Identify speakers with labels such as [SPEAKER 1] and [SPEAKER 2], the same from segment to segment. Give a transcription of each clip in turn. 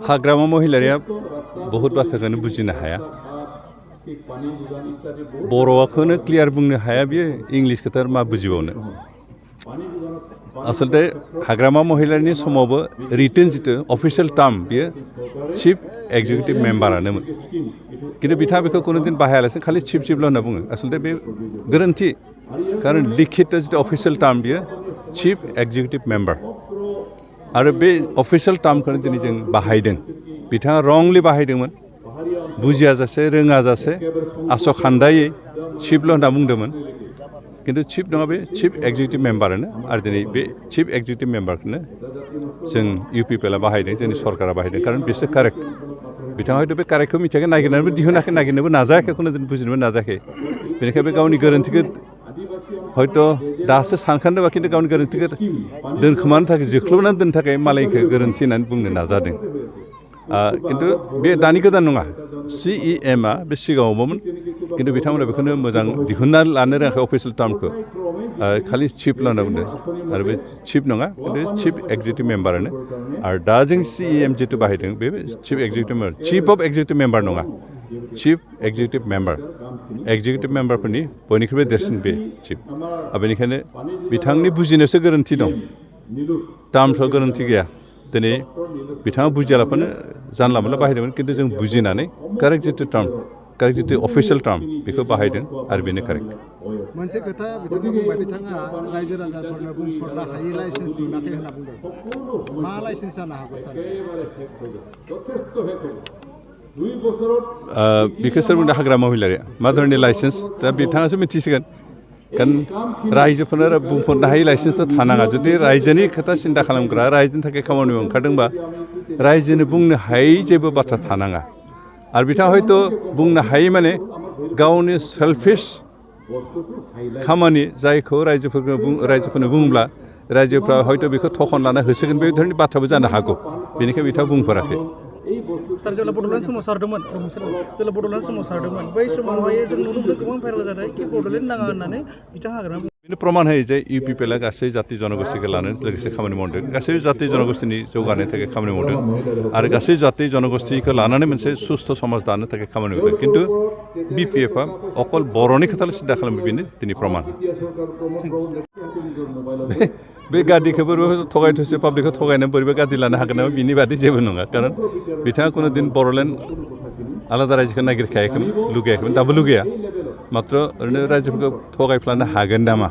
[SPEAKER 1] हाग्रामा महिलारिया बहुत बाथ्राखौनो बुजिनो हाया बर'खौनो क्लियार बुंनो हाया बियो इंलिश खोथा मा बुजिबावनो आसलते हाग्रामा महिलारिनि समावबो रिटेन जितु अफिसियेल टार्म बियो चिफ एक्जिकिउटिभ मेम्बारानोमोन किन्तु बिथाङा बेखौ कुनु दिन बाहायालासेनो खालि चिफल' होनना बुङो आसलते बे गोरोन्थि कारण लिखित जितु अफिसियेल टार्म बियो चिफ एक्जिकिउटिभ मेम्बार आरो बे अफिसियेल टार्मखौनो दिनै जों बाहायदों बिथाङा रंलि बाहायदोंमोन बुजिया जासे रोङा जासे आस'खान्दायै चिफल' होनना बुंदोंमोन किन्तु चिफ नङा बे चिफ एक्जिकिउटिभ मेम्बारानो आरो दिनै बे चिफ एक्जिकिउटिभ मेम्बारखौनो जों UPPL आ बाहायदों जोंनि सरकारा बाहायदों कारण बिसोर कारेक्ट बिथाङा हयथ' बे कारेक्टखौ मिथियाखै नागिरनानैबो दिहुनाखै नागिरनोबो नाजायाखै खुनु दिन बुजिनोबो नाजायाखै बेनिखायनो बे गावनि गोरोन्थिखौ हयथ' दासो सानखांदोंबा किन्तु गावनि गोरोन्थिखौ दोनखोमानो थाखाय जोख्लोबनानै दोननो थाखाय मालायखौ गोरोन्थि होननानै बुंनो नाजादों किन्तु बे दानि गोदान नङा CEM आ बे सिगाङावबोमोन किन्तु बिथांमोना बेखौनो मोजां दिहुनना लानो रोङाखै अफिसियेल टार्मखौ खालि चिफल' होनना बुंदों आरो बे चिफ नङा किन्तु चिफ एक्जिकिउटिभ मेम्बारानो आरो दा जों CEM जितु बाहायदों बे chief executive member chief of executive member नङा चिफ एक्जिकिउटिभ मेम्बार एक्जिकिउटिभ मेम्बारफोरनि बयनिख्रुइबो देरसिन बे चिफ बेनिखायनो बिथांनि बुजिनायावसो गोरोन्थि दं टार्मफ्राव गोरोन्थि गैया दिनै बिथाङा बुजियालाफानो जानला मोनला बाहायदोंमोन किन्तु जों बुजिनानै कारेक्ट जितु टार्म कारेक्ट जितु अफिसियेल टार्म बेखौ बाहायदों आरो बेनो कारेक्ट
[SPEAKER 2] मोनसे खोथा बिथाङा बुंबाय बिथाङा रायजो राजाफोरनो बुंफोरनो हायै लाइसेन्स मोनाखै होनना बुंदों मा लाइसेन्स जानो हागौ सार
[SPEAKER 1] बेखौ सोर बुंदों हाग्रामा महिलारिया मा धरननि लाइसेन्स दा बिथाङासो मिथिसिगोन कारण रायजोफोरनो बुंफोरनो हायै लाइसेन्सआ थानाङा जुदि रायजोनि खोथा सिन्था खालामग्रा रायजोनि थाखाय खामानि मावनो ओंखारदोंबा रायजोनो बुंनो हायै जेबो बाथ्रा थानाङा आरो बिथाङा हयथ' बुंनो हायै माने गावनि सेल्फिश खामानि जायखौ रायजोफोरनो बुंब्ला रायजोफ्रा हयथ' बेखौ थखन लाना होसोगोन बे धरननि बाथ्राबो जानो हागौ बेनिखायनो बिथाङा बुंफोराखै
[SPEAKER 2] सार जेब्ला बड'लेण्ड सोमावसारदोंमोन जेब्ला बड'लेण्ड सोमावसारदोंमोन बै समावहाय जों नुनो मोनदों गोबां भाइरेल जादों कि बड'लेण्ड नाङा होननानै बिथाङा हाग्रामा
[SPEAKER 1] बेनो प्रमाण होयो जे UPPL आ गासै जाति जनगोष्ठीखौ लानानै लोगोसे खामानि मावदों गासै जाति जनगोष्ठीनि जौगानायनि थाखाय खामानि मावदों आरो गासै जाति जनगोष्ठीखौ लानानै मोनसे सुस्थ' समाज दानो थाखाय खामानि मावदों किन्तु BPF आ अकल बर'नि खोथाल' सिन्था खालामो बेनो दिनै प्रमाण बे गादिखौ बोरैबा थगायथ'सो पाब्लिकखौ थगायनानै बोरैबा गादि लानो हागोन नामा बिनि बादै जेबो नङा कारण बिथाङा कुनु दिन बर'लेण्ड आलादा रायजोखौ नागिरखायाखैमोन लुगैयाखैमोन दाबो लुगैया मात्र ओरैनो रायजोफोरखौ थगायफ्लानो हागोन नामा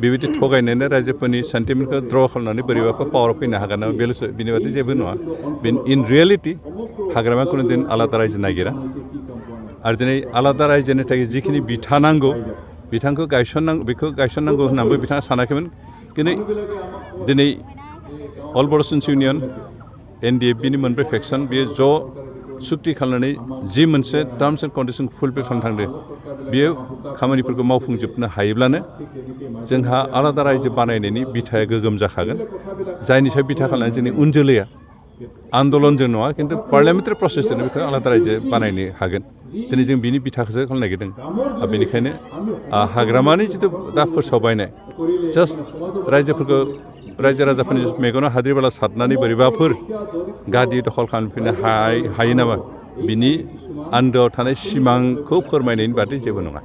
[SPEAKER 1] बेबायदि थगायनानै रायजोफोरनि सेन्टिमेन्टखौ द्र खालामनानै बोरैबाफोर पावाराव फैनो हागोन नामा बेल'सो बिनि बादै जेबो नङा इन रियेलिटि हाग्रामाया कुनु दिन आलादा रायजो नागिरा आरो दिनै आलादा रायजोनि थाखाय जिखिनि बिथा नांगौ बिथांखौ बेखौ गायसननांगौ होननानैबो बिथाङा सानाखैमोन किन्तु दिनै अल बर' स्टुडेन्टस इउनियन NDFB नि मोनब्रै फेक्सन बेयो ज' सुक्ति खालामनानै जि मोनसे टार्म्स एन्ड कन्डिसन फुलफिल खालामनो थांदों बेयो खामानिफोरखौ मावफुंजोबनो हायोब्लानो जोंहा आलादा रायजो बानायनायनि बिथाया गोगोम जाखागोन जायनि सायाव बिथा खालामनानै जोंनि उन जोलैया आन्दलनजों नङा किन्तु पार्लियामेन्टारि प्रसेसजोंनो बेखौ आलादा रायजो बानायनो हागोन दिनै जों बिनि बिथाखौसो खालामनो नागिरदों बेनिखायनो हाग्रामानि जिथु दा फोसावबायनाय जास्ट रायजोफोरखौ रायजो राजाफोरनि मेगनाव हाद्रि बाला सारनानै बोरैबाफोर गादि दखल खालामफिननो हायो नामा बिनि आन्दोआव थानाय सिमांखौ फोरमायनायनि बादै जेबो नङा